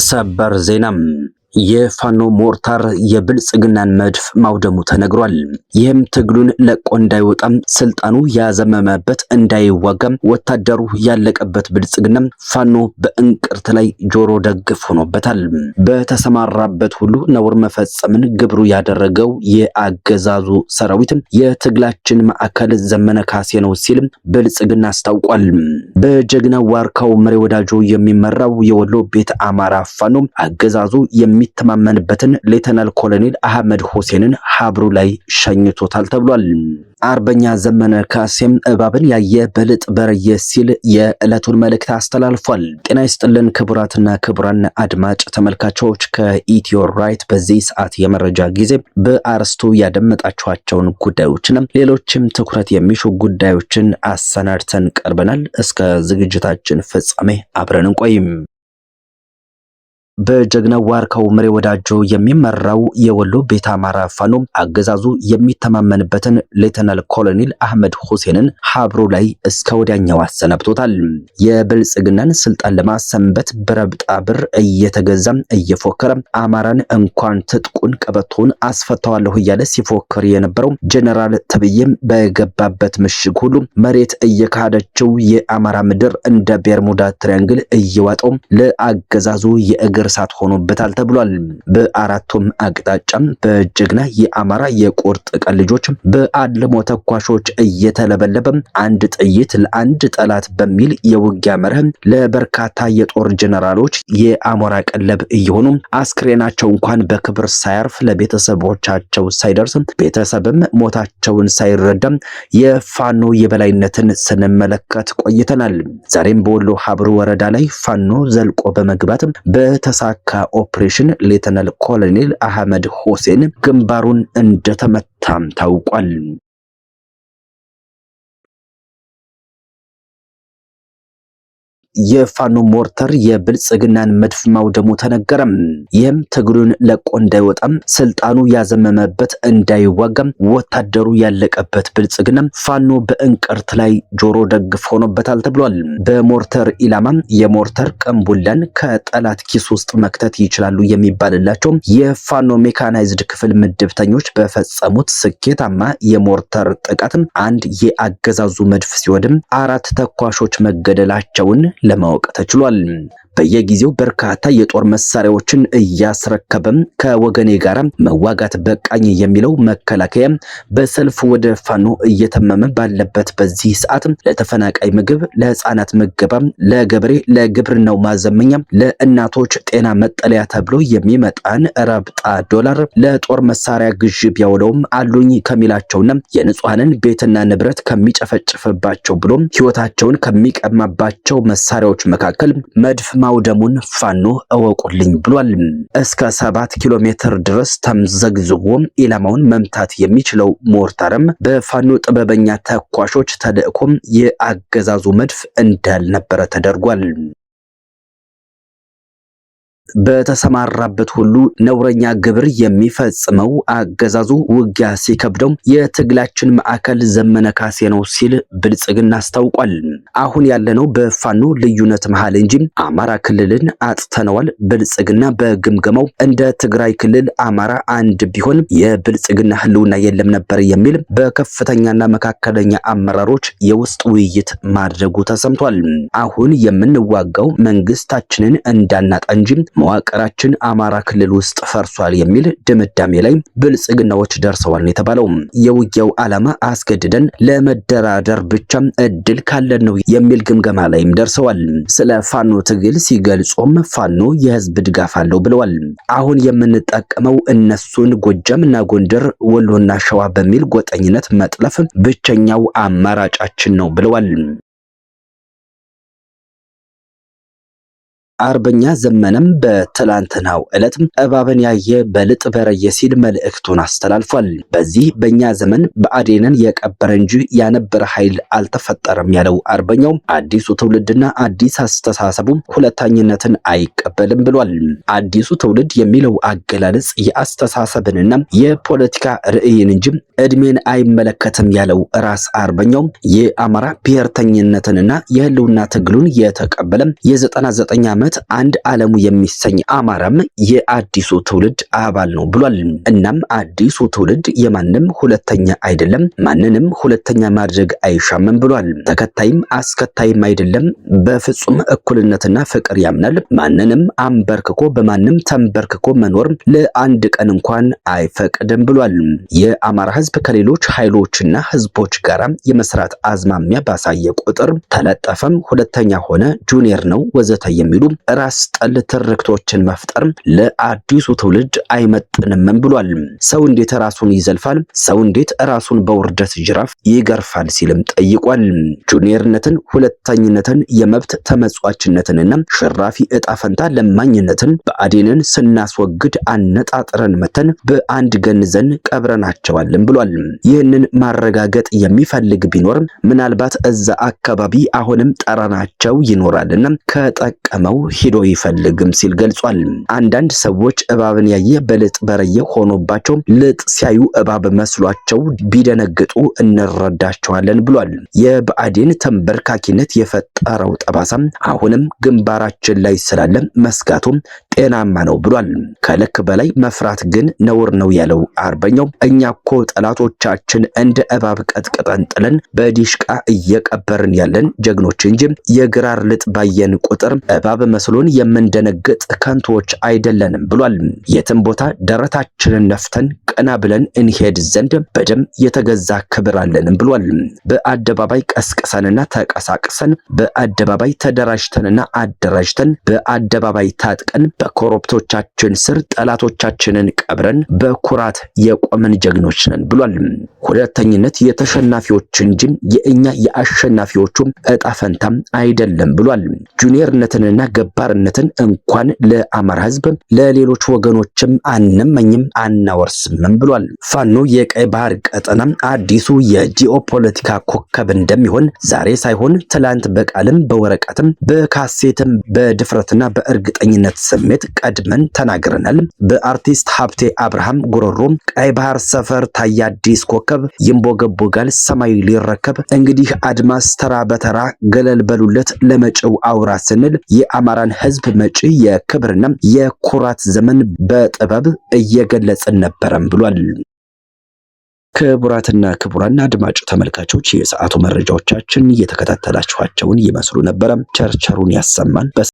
ሰበር ዜናም የፋኖ ሞርታር የብልጽግናን መድፍ ማውደሙ ተነግሯል። ይህም ትግሉን ለቆ እንዳይወጣም ስልጣኑ ያዘመመበት እንዳይዋጋም ወታደሩ ያለቀበት ብልጽግና ፋኖ በእንቅርት ላይ ጆሮ ደግፍ ሆኖበታል። በተሰማራበት ሁሉ ነውር መፈጸምን ግብሩ ያደረገው የአገዛዙ ሰራዊት የትግላችን ማዕከል ዘመነ ካሴ ነው ሲል ብልጽግና አስታውቋል። በጀግና ዋርካው መሪ ወዳጆ የሚመራው የወሎ ቤተ አማራ ፋኖ አገዛዙ የሚተማመንበትን ሌተናል ኮሎኔል አህመድ ሁሴንን ሀብሩ ላይ ሸኝቶታል ተብሏል። አርበኛ ዘመነ ካሴም እባብን ያየ በልጥ በረየ ሲል የዕለቱን መልእክት አስተላልፏል። ጤና ይስጥልን ክቡራትና ክቡራን አድማጭ ተመልካቾች፣ ከኢትዮ ራይት በዚህ ሰዓት የመረጃ ጊዜ በአርስቱ ያደመጣችኋቸውን ጉዳዮችንም ሌሎችም ትኩረት የሚሹ ጉዳዮችን አሰናድተን ቀርበናል። እስከ ዝግጅታችን ፍጻሜ አብረን እንቆይም። በጀግናው ዋርካው ምሬ ወዳጆ የሚመራው የወሎ ቤተ አማራ ፋኖ አገዛዙ የሚተማመንበትን ሌተናል ኮሎኔል አህመድ ሁሴንን ሀብሩ ላይ እስከ ወዲያኛው አሰናብቶታል። የብልጽግናን ስልጣን ለማሰንበት በረብጣ ብር እየተገዛም እየፎከረ አማራን እንኳን ትጥቁን ቀበቶውን አስፈታዋለሁ እያለ ሲፎክር የነበረው ጀነራል ተብዬም በገባበት ምሽግ ሁሉ መሬት እየካደችው የአማራ ምድር እንደ ቤርሙዳ ትሪያንግል እየዋጠው ለአገዛዙ የእግር እሳት ሆኖበታል ተብሏል። በአራቱም አቅጣጫም በጀግና የአማራ የቁርጥ ቀን ልጆች በአልሞ ተኳሾች እየተለበለበ አንድ ጥይት ለአንድ ጠላት በሚል የውጊያ መርህ ለበርካታ የጦር ጀነራሎች የአሞራ ቀለብ እየሆኑ አስክሬናቸው እንኳን በክብር ሳያርፍ ለቤተሰቦቻቸው ሳይደርስ ቤተሰብም ሞታቸውን ሳይረዳም የፋኖ የበላይነትን ስንመለከት ቆይተናል። ዛሬም በወሎ ሀብሩ ወረዳ ላይ ፋኖ ዘልቆ በመግባት በተሳካ ኦፕሬሽን ሌተናል ኮሎኔል አህመድ ሁሴን ግንባሩን እንደተመታም ታውቋል። የፋኖ ሞርተር የብልጽግናን መድፍ ማውደሙ ተነገረም። ይህም ትግሉን ለቆ እንዳይወጣም ስልጣኑ ያዘመመበት እንዳይዋጋም ወታደሩ ያለቀበት ብልጽግና ፋኖ በእንቅርት ላይ ጆሮ ደግፍ ሆኖበታል ተብሏል። በሞርተር ኢላማም የሞርተር ቅንቡላን ከጠላት ኪስ ውስጥ መክተት ይችላሉ የሚባልላቸው የፋኖ ሜካናይዝድ ክፍል ምድብተኞች በፈጸሙት ስኬታማ የሞርተር ጥቃትም አንድ የአገዛዙ መድፍ ሲወድም አራት ተኳሾች መገደላቸውን ለማወቅ ተችሏል። በየጊዜው በርካታ የጦር መሳሪያዎችን እያስረከበም ከወገኔ ጋር መዋጋት በቃኝ የሚለው መከላከያ በሰልፍ ወደ ፋኖ እየተመመ ባለበት በዚህ ሰዓት ለተፈናቃይ ምግብ፣ ለህፃናት ምገባ፣ ለገበሬ ለግብርናው ማዘመኛ፣ ለእናቶች ጤና መጠለያ ተብሎ የሚመጣን ረብጣ ዶላር ለጦር መሳሪያ ግዥ ቢያውለውም አሉኝ ከሚላቸውና የንጹሐንን ቤትና ንብረት ከሚጨፈጭፍባቸው ብሎም ህይወታቸውን ከሚቀማባቸው መሳሪያዎች መካከል መድፍ ማውደሙን ፋኖ እወቁልኝ ብሏል። እስከ 7 ኪሎ ሜትር ድረስ ተምዘግዝጎ ኢላማውን መምታት የሚችለው ሞርታርም በፋኖ ጥበበኛ ተኳሾች ተልእኮም የአገዛዙ መድፍ እንዳልነበረ ተደርጓል። በተሰማራበት ሁሉ ነውረኛ ግብር የሚፈጽመው አገዛዙ ውጊያ ሲከብደው የትግላችን ማዕከል ዘመነ ካሴ ነው ሲል ብልጽግና አስታውቋል። አሁን ያለነው በፋኖ ልዩነት መሃል እንጂ አማራ ክልልን አጥተነዋል። ብልጽግና በግምገማው እንደ ትግራይ ክልል አማራ አንድ ቢሆን የብልጽግና ህልውና የለም ነበር የሚል በከፍተኛና መካከለኛ አመራሮች የውስጥ ውይይት ማድረጉ ተሰምቷል። አሁን የምንዋጋው መንግስታችንን እንዳናጣ እንጂ መዋቅራችን አማራ ክልል ውስጥ ፈርሷል የሚል ድምዳሜ ላይ ብልጽግናዎች ደርሰዋል ነው የተባለው። የውጊያው ዓላማ አስገድደን ለመደራደር ብቻ እድል ካለን ነው የሚል ግምገማ ላይም ደርሰዋል። ስለ ፋኖ ትግል ሲገልጹም ፋኖ የህዝብ ድጋፍ አለው ብለዋል። አሁን የምንጠቀመው እነሱን ጎጃምና ጎንደር፣ ወሎና ሸዋ በሚል ጎጠኝነት መጥለፍ ብቸኛው አማራጫችን ነው ብለዋል። አርበኛ ዘመነም በትላንትናው ዕለት እባብን ያየ በልጥ በረየ ሲል መልእክቱን አስተላልፏል። በዚህ በእኛ ዘመን ብአዴንን የቀበረ እንጂ ያነበረ ኃይል አልተፈጠረም ያለው አርበኛው አዲሱ ትውልድና አዲስ አስተሳሰቡ ሁለተኝነትን አይቀበልም ብሏል። አዲሱ ትውልድ የሚለው አገላለጽ የአስተሳሰብንና የፖለቲካ ርዕይን እንጂ እድሜን አይመለከትም ያለው ራስ አርበኛው የአማራ ብሔርተኝነትንና የህልውና ትግሉን የተቀበለ የ99 ዓመት ዓመት አንድ አለሙ የሚሰኝ አማራም የአዲሱ ትውልድ አባል ነው ብሏል። እናም አዲሱ ትውልድ የማንም ሁለተኛ አይደለም፣ ማንንም ሁለተኛ ማድረግ አይሻምም ብሏል። ተከታይም አስከታይም አይደለም፣ በፍጹም እኩልነትና ፍቅር ያምናል። ማንንም አንበርክኮ በማንም ተንበርክኮ መኖር ለአንድ ቀን እንኳን አይፈቅድም ብሏል። የአማራ ህዝብ ከሌሎች ኃይሎችና ህዝቦች ጋር የመስራት አዝማሚያ ባሳየ ቁጥር ተለጠፈም፣ ሁለተኛ ሆነ፣ junior ነው ወዘተ የሚሉ ራስ ጠል ትርክቶችን መፍጠር ለአዲሱ ትውልድ አይመጥንምም ብሏል። ሰው እንዴት ራሱን ይዘልፋል? ሰው እንዴት ራሱን በውርደት ጅራፍ ይገርፋል? ሲልም ጠይቋል። junior ነትን፣ ሁለተኝነትን፣ የመብት ተመጽዋችነትንና ሽራፊ እጣ ፈንታ ለማኝነትን ብአዴንን ስናስወግድ አነጣጥረን መተን በአንድ ገንዘን ቀብረናቸዋልን ብሏል። ይህንን ማረጋገጥ የሚፈልግ ቢኖር ምናልባት እዛ አካባቢ አሁንም ጠረናቸው ይኖራልና ከጠቀመው ሂዶ ይፈልግም ሲል ገልጿል። አንዳንድ ሰዎች እባብን ያየ በልጥ በረየ ሆኖባቸው ልጥ ሲያዩ እባብ መስሏቸው ቢደነግጡ እንረዳቸዋለን ብሏል። የብአዴን ተንበርካኪነት የፈጠረው ጠባሳም አሁንም ግንባራችን ላይ ስላለ መስጋቱም ጤናማ ነው ብሏል። ከልክ በላይ መፍራት ግን ነውር ነው ያለው አርበኛው እኛ እኮ ጠላቶቻችን እንደ እባብ ቀጥቅጠን ጥለን በዲሽቃ እየቀበርን ያለን ጀግኖች እንጂ የግራር ልጥ ባየን ቁጥር እባብ መስሎን የምንደነግጥ ከንቶች አይደለንም ብሏል። የትም ቦታ ደረታችንን ነፍተን ቀና ብለን እንሄድ ዘንድ በደም የተገዛ ክብር አለንም ብሏል። በአደባባይ ቀስቅሰንና ተቀሳቅሰን፣ በአደባባይ ተደራጅተንና አደራጅተን፣ በአደባባይ ታጥቀን በኮረብቶቻችን ስር ጠላቶቻችንን ቀብረን በኩራት የቆምን ጀግኖች ነን ብሏል። ሁለተኝነት የተሸናፊዎች እንጂ የእኛ የአሸናፊዎቹ እጣ ፈንታም አይደለም ብሏል። ጁኒየርነትንና ገባርነትን እንኳን ለአማራ ሕዝብ ለሌሎች ወገኖችም አንመኝም አናወርስምም ብሏል። ፋኖ የቀይ ባህር ቀጠና አዲሱ የጂኦፖለቲካ ኮከብ እንደሚሆን ዛሬ ሳይሆን ትላንት በቃልም በወረቀትም በካሴትም በድፍረትና በእርግጠኝነት ስሜት ቀድመን ተናግረናል። በአርቲስት ሀብቴ አብርሃም ጉሮሮ ቀይ ባህር ሰፈር ታየ አዲስ ኮከብ ይንቦገቦጋል ሰማይ ሊረከብ እንግዲህ አድማስ ተራ በተራ ገለል በሉለት ለመጪው አውራ ስንል የአማራን ህዝብ መጪ የክብርና የኩራት ዘመን በጥበብ እየገለጽን ነበረም ብሏል። ክቡራትና ክቡራን አድማጭ ተመልካቾች የሰዓቱ መረጃዎቻችን እየተከታተላችኋቸውን ይመስሉ ነበረ። ቸርቸሩን ያሰማን።